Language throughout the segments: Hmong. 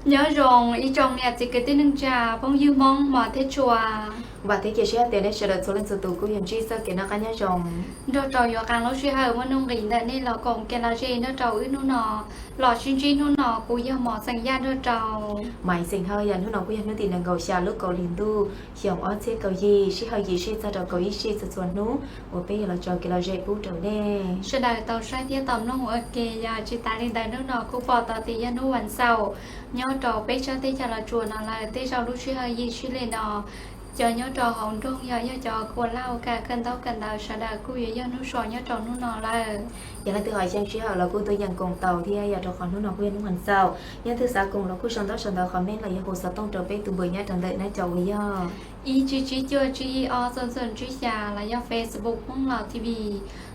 Nyob zoo ib tsoom niam txiv kwv tij neej tsa phooj ywg Hmoob hmov thiab tshua. Vam thiab cia siab tias nej sawv daws txhua leej txhua tus kuj yog ntsib txoj kev noj qab nyob zoo. Nrog rau yuav qee lub sij hawm muaj nuj nqis ntawm nej los koom kev lom zem nrog rau wb hnub no. Los sib ntsib hnub no kuv yog Mos Xeem Yaj nrog rau Maiv Xeem Hawj, yog hnub no kuj yog hnub tim nees nkaum xya lub kaum hli ntuj xyoo ob txhiab kaum yim, sij hawm yim sij txog rau kaum ib sij txhua txhua hnub uas peb yuav los tso kev lom zem pub rau nej sawv daws tau saib thiab tau mloog ua ke. Yog tsis tas li ntawd hnub no kuj pom tau tias yog hnub vas xaum nyob rau peb sab teb chaws Los Tsuas no lawm. Tej zaum lub sij hawm yim sij li no cov nyob rau hauv nroog yog, yog cov kua lauj kam kawm ntaub kawm ntawv sawv daws kuj yuav yog hnub so nyob rau hnub no lawm. Yog leej twg ho xyeej sij hawm los kuj tuaj yeem koom tau thiab, yog rau qhov hnub no kuj yog hnub vas xaum. Yog leej twg xav koom los kuj sau ntaub sau ntawv comment los yog hu xov tooj rau peb tus npawb nyob rau ntawm nab cov uas yog ib tsib tsib cuaj tsib ib ob xoom xoom tsib xya los yog Facebook Hmoob Laus T V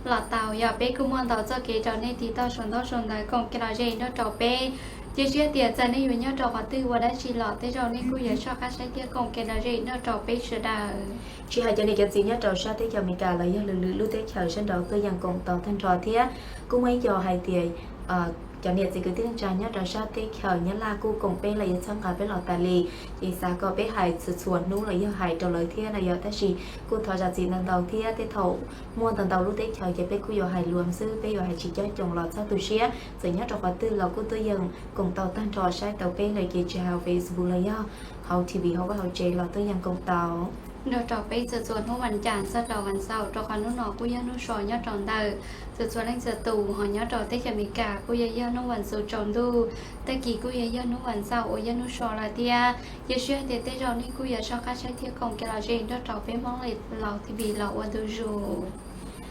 los tau. Yog peb kuj muaj ntau txoj kev rau nej tiv tauj sau ntaub sau ntawv koom kev lom zem nrog rau peb. Cia siab tias txawm nej yuav nyob rau qhov twg ua dab tsi los tej zaum nej kuj yuav soj qab saib thiab koom kev lom zem nrog rau peb sawv daws. Tsis hais cov niam cov txiv nyob rau sab teb chaws Amelikas los yog lwm lwm lub teb chaws sab nraud tuaj yeem koom tau tag nrho thiab. Kuj muaj ib co hais tias cov niam txiv kwv tij neej tsa nyob rau sab teb chaws Nyab Laj kuj koom peb los yog txhawb nqa peb los tas li, ces xav kom peb hais txhua txhua hnub los yog hais rau lawv thiab no yog, tab sis kuj thov zam txim ntau ntau thiab. Tej thaum muaj ntau ntau lub teb chaws ces peb kuj yuav hais luam xwb, peb yuav hais tsis cob coos los txhob tu siab. Txawm nyob rau qhov twg los kuj tuaj yeem koom tau tag nrho, saib tau peb lawm ces tsis hais hauv Facebook los yog hauv T V hauv vaj hauv tsev los tuaj yeem koom tau nrog rau peb txhua txhua hnub vas cas txog rau vas xaum, rau qhov hnub no kuj yog hnub so nyob rau ntawm txhua txhua leej txhua tus. Ho nyob rau teb chaws Amelikas kuj yog, yog hnub vas xuv tsaus ntuj, tag kis kuj yog, yog hnub vas xaum uas yog hnub so lawm thiab. Cia siab hais tias tej zaum nej kuj yuav soj qab saib thiab koom kev lom zem nrog rau peb Hmoob Laus T V los ua ntu zus.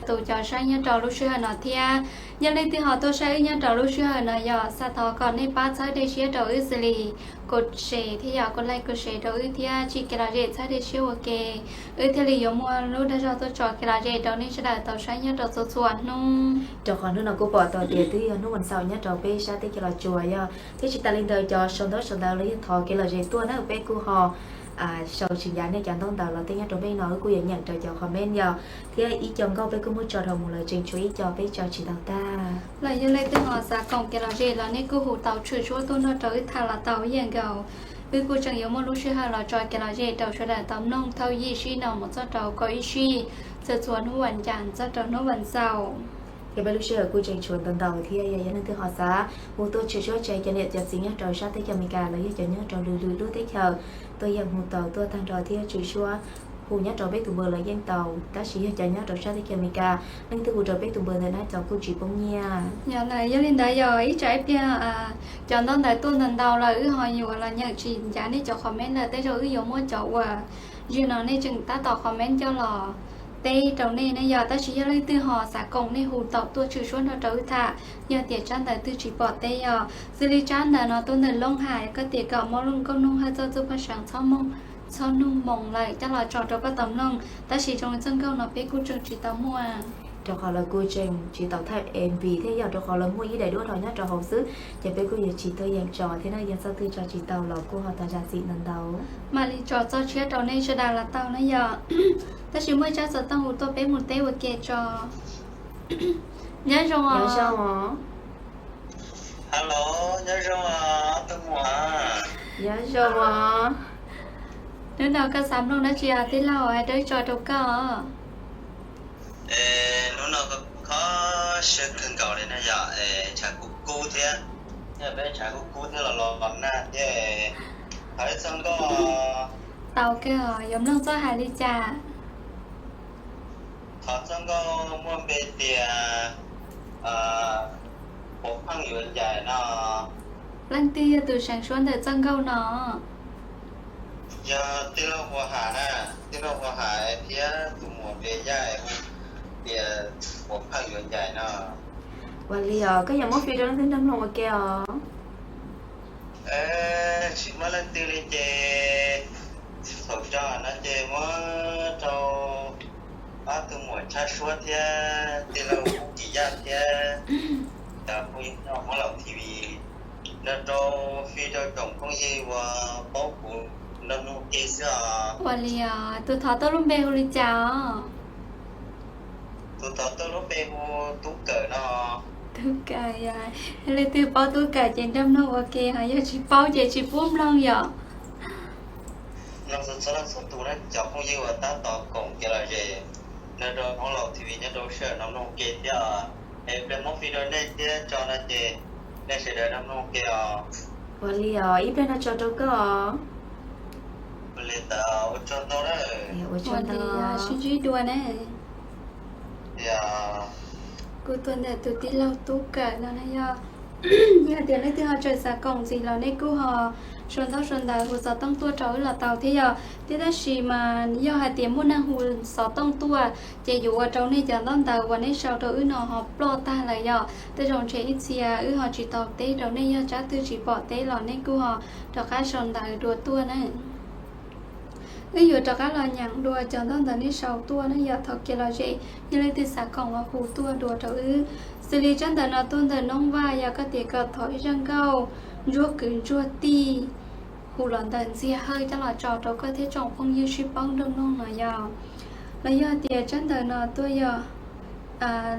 Tus cov saib nyob rau lub sij hawm no thiab, yog leej twg ho tuaj saib wb nyob rau lub sij hawm no yog xav thov kom nej pab txhawb dej siab rau wb xws li kos share thiab yog kos like kos share rau wb thiab tsim kev lom zem txhawb dej siab ua ke, wb thiaj li yuav muaj lub dag zog tuaj tso kev lom zem rau nej sawv daws tau saib nyob rau txhua txhua hnub. Rau qhov hnub no kuj pom tau tias twb yog hnub vas xaum nyob rau peb sab teb chaws Los Tsuas yog, thiab tsis tas li ntawd cov sau ntaub sau ntawv los yog thov kev lom zem tuaj na peb kuj ho sau tsis ncav nej cov ntaub ntawv los tej nyob rau peb no wb kuj yuav nyeem rau cov comment yog, thiab ib co nkauj peb kuj muab tso dhau mus lawm tseem tshuav ib co peb tso tsis tau tag. Los yog leej twg ho xav koom kev lom zem los nej kuj hu tau tshwm suab tuaj nrog rau wb tham los tau ib yam nkaus. Wb kuj tseem yuav muaj lub sij hawm los tso kev lom zem rau sawv daws tau mloog thaum yim sij no mus txog rau kaum ib sij, txhua txhua hnub vas cas txog rau hnub vas xaum. Yog peb lub sij hawm kuj tseem tshuav ntau ntau thiab, yog, yog leej twg ho xav hu tuaj tshwm suab tseg cov niam cov txiv nyob rau sab teb chaws Amelikas los yog cov nyob rau lwm lwm lub teb chaws tuaj yeem hu tau tuaj tag nrho thiab tshwm suab hu nyob rau peb tus npawb los yeej tau, tab sis yog cov nyob rau sab teb chaws Amelikas leej twg hu rau peb tus npawb ntawd na cov kuj tsis poob nyiaj. Yog li ntawd yog ib tsam ib pliag cov ntaub ntawv tuaj ntau ntau lawm wb ho yuav los nyeem tsis ncav nej cov comment lawm, tej zaum wb yuav muab cov uas zaum no nej tseem tab tom comment coj los teb rau nej ne yog, tab sis yog leej twg ho xav koom nej hu tau tuaj tshwm suab nrog rau wb tham. Yog tias tsab ntawv twg tsis pom teb yog xws li tsab ntawv no tuaj ntawm Looj Ham, koj tias kom muab Looj Nkauj Nuj Hawj txoj txuj paj seev txhob mloog, txhob mloog moo lawm coj los tso rau koj tau mloog, tab sis zoo li txoj nkauj no peb kuj tseem tsis tau muaj, rau qhov lawv kuj tseem tsis tau thaij M V thiab yog rau qhov lawv muaj ib daim duab rau nyob rau hauv xwb, ces peb kuj yuav tsis tuaj yeem tso thiab na, yog txoj twg tso tsis tau los kuj ho thov zam txim ntau ntau. Mam li tso txoj tshiab rau nej sawv daws los tau na yog. Tab sis muaj ib tsab xov tooj hu tuaj peb mus teb ua ke tso. Nyob zoo os. Nyob zoo os. Nyob zoo os. Hnub no koj xav mloog dab tsi os tij laug, hais rau ib tso rau koj. Hnub no kho siab kawg nkaus li na yom, tshav kub kub thiab, yog peb tshav kub kub thiab los los nag thiab. Thov ib txoj nkauj. Tau kawg, yuav mloog txoj hais li cas? Thov txoj nkauj muaj npe tias Puas Pheej Yuav Ncaim no. Leej twg yog tus seev suab ntawm txoj nkauj no? Yog tij laug Hua Ham na, tij laug Hua Ham thiab tus muam npe Yaj hu tias Puas Pheej Yuav Ncaim no. Ua li os, koj yuav muab fij rau leej twg nrog mloog ua ke os? Tsis muaj leej twg li ces thaum tso no ces muab rau ob tug muam Tshaj Suab thiab tij laug Hub Kis Yaj thiab cov phooj ywg nyob Hmoob Laus T V, nrog rau fij rau tsoom phooj ywg uas paub kuv nrog mloog ua ke xwb os. Ua li os, tus thov tuaj lub npe hu li cas os? Tus thov tuaj lub npe hu Tub Kawm no. Tub Kawm, yog leej twg paub Tub Kawm ces nrog mloog ua ke, ho yog tsis paub ces tsis pub mloog yom. Mloog txhua leej txhua tus na, cov phooj ywg uas tab tom koom kev lom zem nrog rau Hmoob Laus T V nyob rau sij hawm no mloog ua ke thiab os. Es pliag muab fij rau nej thiab tso no ces nej sawv daws nrog mloog ua ke os. Ua li os, ib pliag no tso rau koj os. Ua li ntawd ua tsaug ntau na. Ua tsaug ntau, sib ntsib dua na. Kuv tuaj ntawm tus tij laug Tub Kawm no na yog. Yog hais tias leej twg ho tseem xav koom ntxiv los nej kuj ho sau ntaub sau ntawv hu xov tooj tuaj rau wb los tau thiab yog. Thiab tab sis mas yog hais tias muaj neeg hu xov tooj tuaj ces yuav ua rau nej cov ntaub ntawv uas nej sau rau wb no ho ploj tag lawm yog. Tej zaum ntshe ib txhia wb ho tsis tau teb rau nej, yog tsab twg tsis pom teb los nej kuj ho rov qab sau ntawv dua tuaj na. Wb yuav rov qab los nyeem dua cov ntaub ntawv nej sau tuaj na yog. Thaum kev lom zem yog leej twg xav koom los hu tuaj dua rau wb. Xws li tsab ntawv no tuaj ntawm Noob Vaj, yog koj tias koj thov ib zaj nkauj ntsuag kwv ntsuag tij hu los ntawm Ntxiag Hawj coj los tso rau koj thiab tsoom phooj ywg sib paub nrog mloog no yog. Los yog tias tsab ntawv no tuaj yog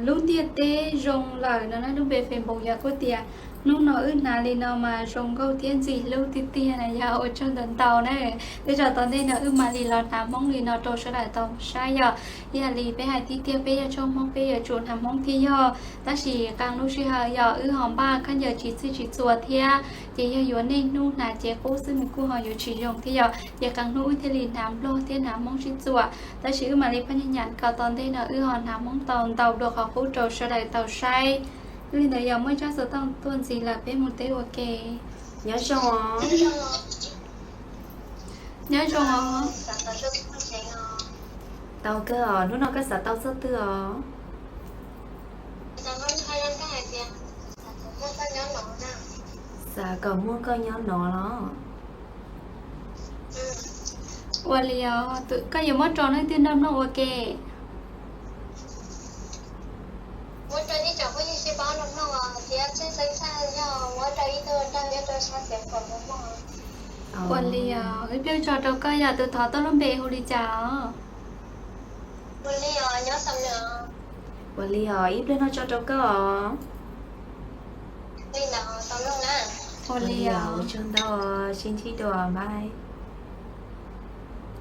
lub ntiaj teb zoo lawm no na, lub npe Facebook yog kuj tias hnub no wb hnav li no mas zoo nkauj thiab ntxim hlub tiag tiag na yog. Ua tsaug ntau ntau na. Tej zaum tom ntej no wb mam li los hnav Hmoob li no rau sawv daws tau saib yog. Ib yam li peb hais tiag tiag peb yog tsoom Hmoob peb yuav tsum hnav Hmoob thiab yog, tab sis qee lub sij hawm yog wb ho npaj khaub ncaws tsis txwj tsis txua thiab ces yog yuav niaj hnub hnav cev qub xwb nws kuj ho yuav tsis zoo thiab yog. Ces qee hnub wb thiaj li hnav Nplog thiab hnav Hmoob sib txuas. Tab sis wb mam li phaj nyaj nyam kom tom ntej no wb ho hnav Hmoob tau ntau dua qhov qub rau sawv daws tau saib. Li ntawd yog muaj ib tsab xov tooj tuaj ntxiv lawm peb mus teb ua ke. Nyob zoo os. Nyob zoo os. Tau kawg os, hnub no koj xav tau txoj twg os? Xav kom muaj koj nyob no los? Ua li os, koj yuav muab tso leej twg nrog mloog ua ke? Ua li os, ib pliag tso rau koj yog. Tus thov tuaj lub npe hu li cas os? Ua li os, ib pliag no tso rau koj os. Ua li os, ua tsaug ntau, sib ntsib dua, bye.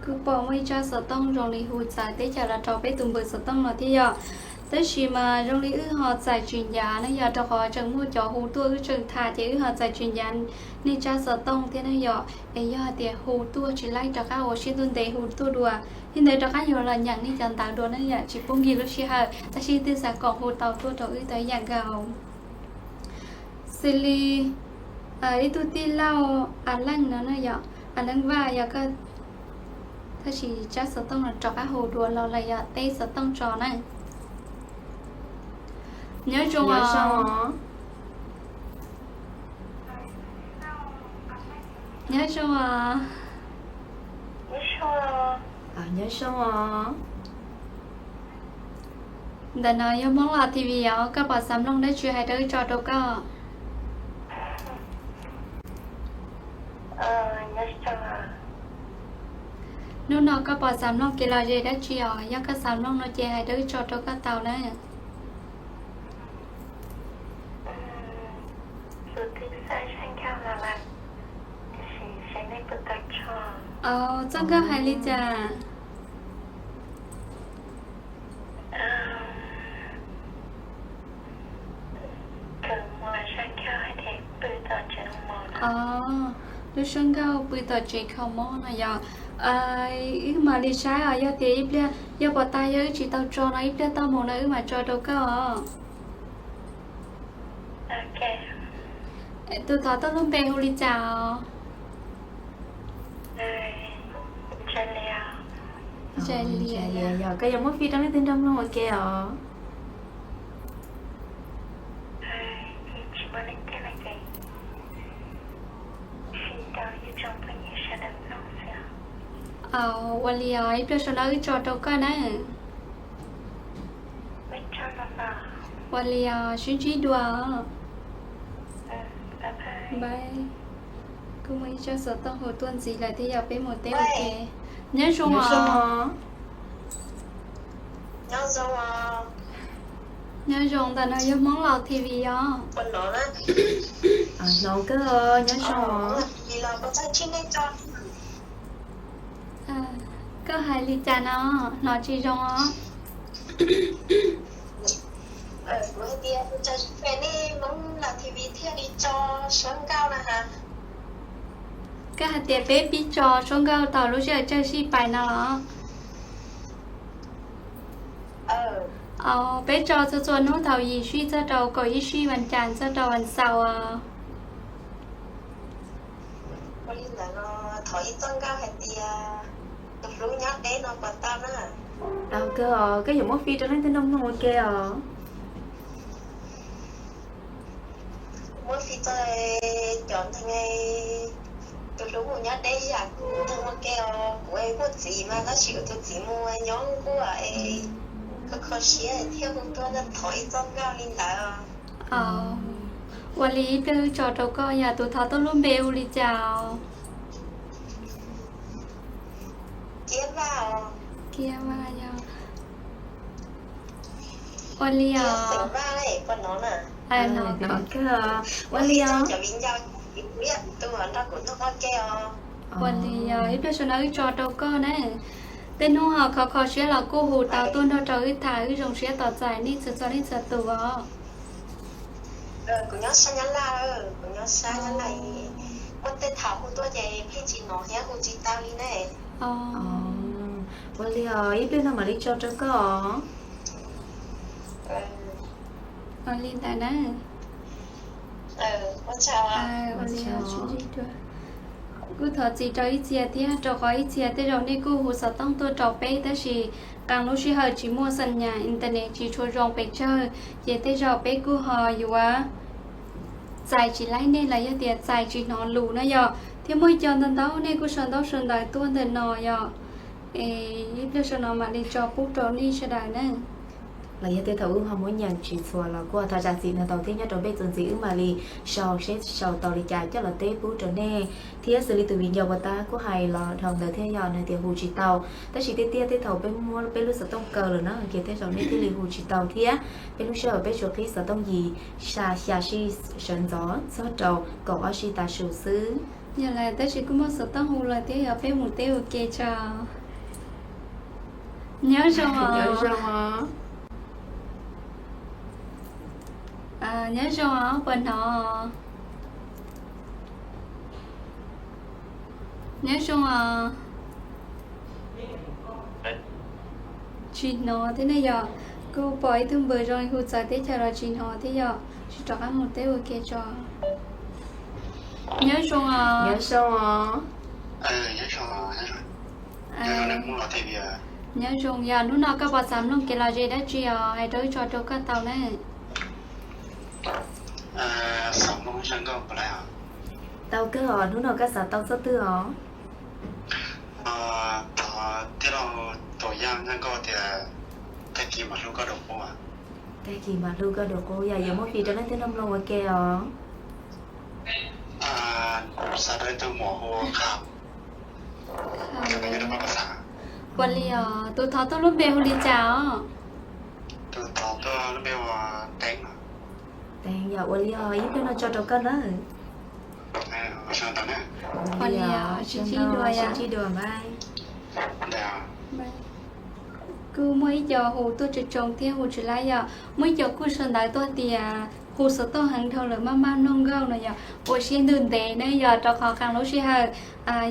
Kuj pom muaj ib tsab xov tooj zoo li hu txawv teb chaws los rau peb tus npawb xov tooj no thiab yog. Tab sis mas zoo li wb ho txais tsis ncav ne yog, rau qhov tseem muaj cov hu tuaj wb tseem tham ces wb ho txais tsis ncav nej tsab xov tooj thiab ne yog. Es yog hais tias hu tuaj tsis laib rov qab ua siab ntuj ntev hu tuaj dua, li ntawd rov qab yuav los nyeem nej cov ntawv dua ne yom, tsis pub nkim lub sij hawm. Tab sis leej twg xav koom hu tau tuaj rau wb tau ib yam nkaus. Xws li ib tug tij laug A Leej no ne yom, A Leej Vaj yog koj, tab sis tsab xov tooj no rov qab hu dua los lawm yog, teb xov tooj tso na. Nyob zoo os. Nyob zoo os. Nyob zoo os. Ntawm no yog Hmoob Los T V os, koj pom xav mloog dab tsi hais rau wb tso rau koj. Hnub no koj pom xav mloog kev lom zem dab tsi os? Yog koj xav mloog no ces hais rau wb tso rau koj tau na. Txoj nkauj hais li cas? Lub suab nkauj pw tom tsev kho mob no yog. Wb mam li saib os, yog tias ib pliag yog pom tas yog wb tsis tau tso no ib pliag toj mus no wb mam tso rau koj os. Tus thov tuaj lub npe hu li cas os? Yog koj yuav muab fij rau leej twg nrog mloog ua ke os? Ua li os, ib pliag saum no wb tso rau koj na. Ua li os, sib ntsib dua os. Kuj muaj ib tsab xov tooj hu tuaj ntxiv lawm thiab yog, peb mus teb ua ke. Nyob zoo os. Nyob zoo, ntawm no yog Hmoob Laus T V os. Hnov kawg, nyob zoo os. Koj hais li cas no? Hnov tsis zoo os. Koj hais tias peb pib tso suab nkauj thaum lub sij hawm tsaug zog pais no los? Peb tso txhua txhua hnub thaum yim sij txog rau kaum ib sij, vas cas txog rau vas xaum os. Tau kawg os, koj yuav muab fij rau leej twg nrog mloog ua ke os? Ua li ib pliag wb tso rau koj, yog tus thov tuaj lub npe hu li cas os? Kiab Vaj yog. Ua li os. Ua li os. Ua li os, ib pliag saum no wb tso rau koj na. Tej hnub ho khov kho siab los kuj hu tau tuaj nrog rau wb tham, wb zoo siab tos txais nej txhua txhua leej txhua tus os. Ua li os, ib pliag no mam li tso rau koj os. Ua li ntawd na. Kuj thov txim rau ib txhia thiab, rau qhov ib txhia tej zaum nej kuj hu xov tooj tuaj rau peb tab sis qee lub sij hawm tsis muaj xas nyas internet tsis tshua zoo pes tsawg, ces tej zaum peb kuj ho yuav txais tsis laib nej los yog tias txais tsis hnov lus na yom. Thiab muaj ib co ntau ntau nej kuj sau ntaub sau ntawv tuaj ntawm no yom. Es ib pliag saum no mam li tso pub rau nej sawv daws na. Los yog tej thaum wb ho muab nyeem tsis txhua los kuj thov zam txim ntau ntau thiab, nyob rau peb txuas ntxiv wb mam li sau seb sau tau li cas coj los teb pub rau nej. Thiab xws li tus viv ncaus puas tab kuj hais los dhau ntawd thiab yom, nws tias hu tsis tau. Tab sis tiag tiag tej thaum peb muab peb lub xov tooj kaw lawm na ces tej zaum nej thiaj li hu tsis tau thiab. Peb lub sij hawm peb tsuas qhib xov tooj yim xya, xya sij sawv ntxov txog rau kaum ob sij tav su xwb. Yog lawm, tab sis kuj muaj xov tooj hu los thiab, yog peb mus teb ua ke tso. Nyob zoo os. Nyob zoo os, puas hnov? Nyob zoo os. Tsis hnov thiab ne yog? Kuj pom ib tug npawg zoo li hu txawv teb chaws los tsis hnov thiab yog? Tsis rov qab mus teb ua ke tso. Nyob zoo os. Nyob zoo os. Nyob zoo, yog hnub no koj puas xav mloog kev lom zem dab tsi os, hais rau wb tso rau koj tau na. Tau kawg os, hnub no koj xav tau txoj twg os? Tag kis mam hlub koj dua qub, yog yuav muab fij rau leej twg nrog mloog ua ke os? Ua li os, tus thov tuaj lub npe hu li cas os? Teev, yog ua li os, ib pliag no tso rau koj nawb. Ua li os, sib ntsib dua, sib ntsib dua, bye. Kuj muaj ib co hu tuaj tsoo tsoo thiab hu tsis laib yog, muaj ib co kuj sau ntawv tuaj tias hu xov tooj heev dhau lawm maj maj mloog nkauj no yog. Ua siab ntuj ntev ne yog, rau qhov qee lub sij hawm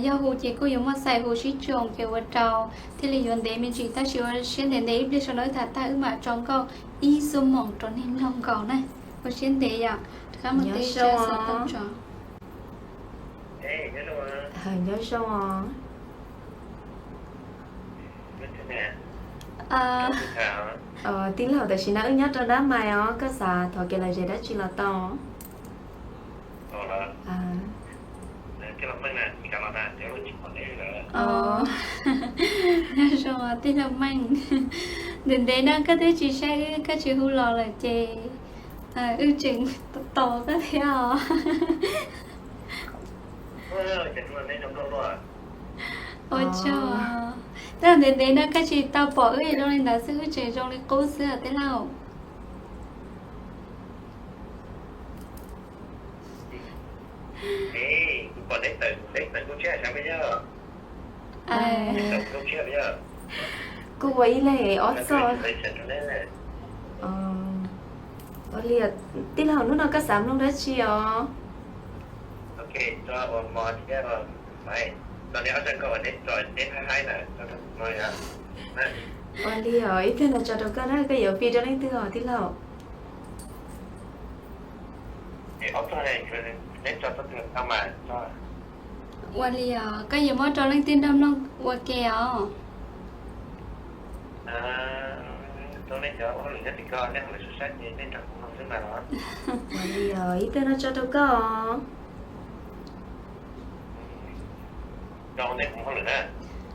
yog hu ces kuj yuav muaj xais hu sib tsoo ces ua rau thiaj li yuav ntev me ntsis, tab sis ua siab ntev ntev ib pliag saum no wb tham tag wb mam tso nkauj ib xuab moos rau nej mloog nkaus na. Ua siab ntev yom, rov qab mus teb xov tooj tso. Nyob zoo os. Tij laug, tam sim no wb nyob rau dab mais os, koj xav thov kev lom zem dab tsi los tau. Nyob zoo tij laug Meej, ntev ntev no koj twb tsis saib wb, koj tsis hu los lawm ces wb tseem tos koj thiab os. Ua tsaug, tej zaum ntev ntev no koj tsis tau pom wb zoo li ntawd xwb, wb tseem zoo li qub xwb tij laug. Pom neb tawm, neb tawm nkauj tshiab sav me yog. Kuv ua ib leeg ob txoj. Ua li, tij laug hnub no koj xav mloog dab tsi os? Ua li os, ib pliag no tso rau koj na, koj yuav fij rau leej twg os tij laug? Ua li os, koj yuav muab rau leej twg nrog mloog ua ke os? Ua li os, ib pliag no tso rau koj os.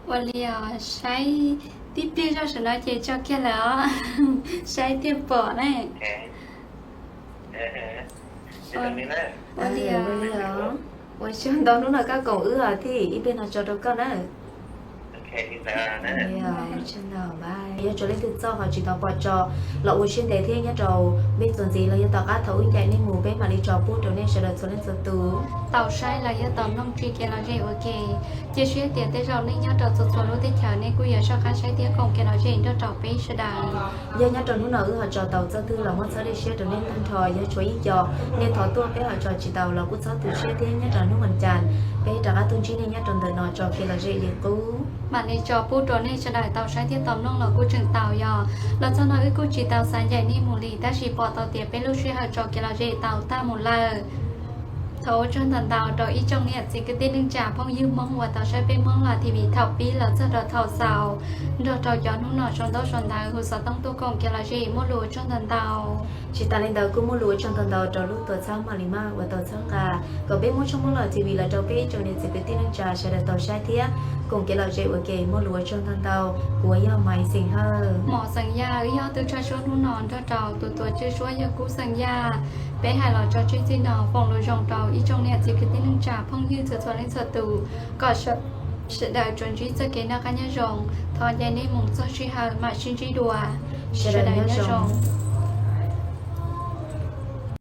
Ua li os, saib tib pliag zoj saum no ces tso kiag lawm os. Saib thiaj pom ne. Ua li os, ua tsaug ntau hnub no koj koom wb os tij, ib pliag no tso rau koj na. Yog tsuas leej twg txoj ho tsis tau pom tso los ua siab ntev thiab nyob rau peb txuas ntxiv los yog tom qab thaum wb ncaim nej mus peb mam li tso pub rau nej sawv daws txhua leej txhua tus tau saib los yog tau mloog txoj kev lom zem ua ke. Cia siab tias tej zaum nej nyob rau txhua txhua lub teb chaws nej kuj yuav soj qab saib thiab koom kev lom zem nrog rau peb sawv daws. Yog nyob rau hnub no wb ho tso tau txoj twg los muab txhawb dej siab rau nej tag nrho, yog tshuav ib co nej thov tuaj peb ho tso tsis tau los kuj txhob tu siab thiab nyob rau hnub vas cas peb rov qab tuaj ntsib nej nyob rau ntawm no tso kev lom zem li qub. Mam li tso pub rau nej sawv daws tau saib thiab tau mloog los kuj tseem tau yog los txog no wb kuj tsis tau xav ncaim nej mus li tab sis pom tau tias peb lub sij hawm tso kev lom zem tau tag mus lawm. Thov ua tsaug ntau ntau rau ib tsoom niam txiv kwv tij neej tsa phooj ywg Hmoob uas tau saib peb Hmoob Live T V thaum pib los txog rau thaum xaus, nrog rau cov hnub no sau ntaub sau ntawv hu xov tooj tuaj koom kev lom zem, muaj lus ua tsaug ntau ntau. Tsis tas li ntawd kuj muaj lus ua tsaug ntau ntau rau lub tuam txhab Maj Lis Maj uas tau txhawb nqa kom peb Hmoob tshoob Hmoob Live T V los rau peb ib tsoom niam txiv kwv tij neej tsa sawv daws tau saib thiab koom kev lom zem ua ke, muaj lus ua tsaug ntau ntau. Kuv yog Maiv Xeem Hawj. Mos Xeem Yaj, wb yog tug tshaj suab hnub no nrog rau tus tuav tswj suab yog Kub Xeem Yaj. Peb hais los tso tseg txij no, foom lus zoo rau ib tsoom niam txiv kwv tij neej tsa phooj ywg txhua txhua leej txhua tus kom sawv daws tsuas ntsib txoj kev noj qab nyob zoo. Thov ncaim nej mus txog sij hawm mam sib ntsib dua. Sawv daws nyob zoo.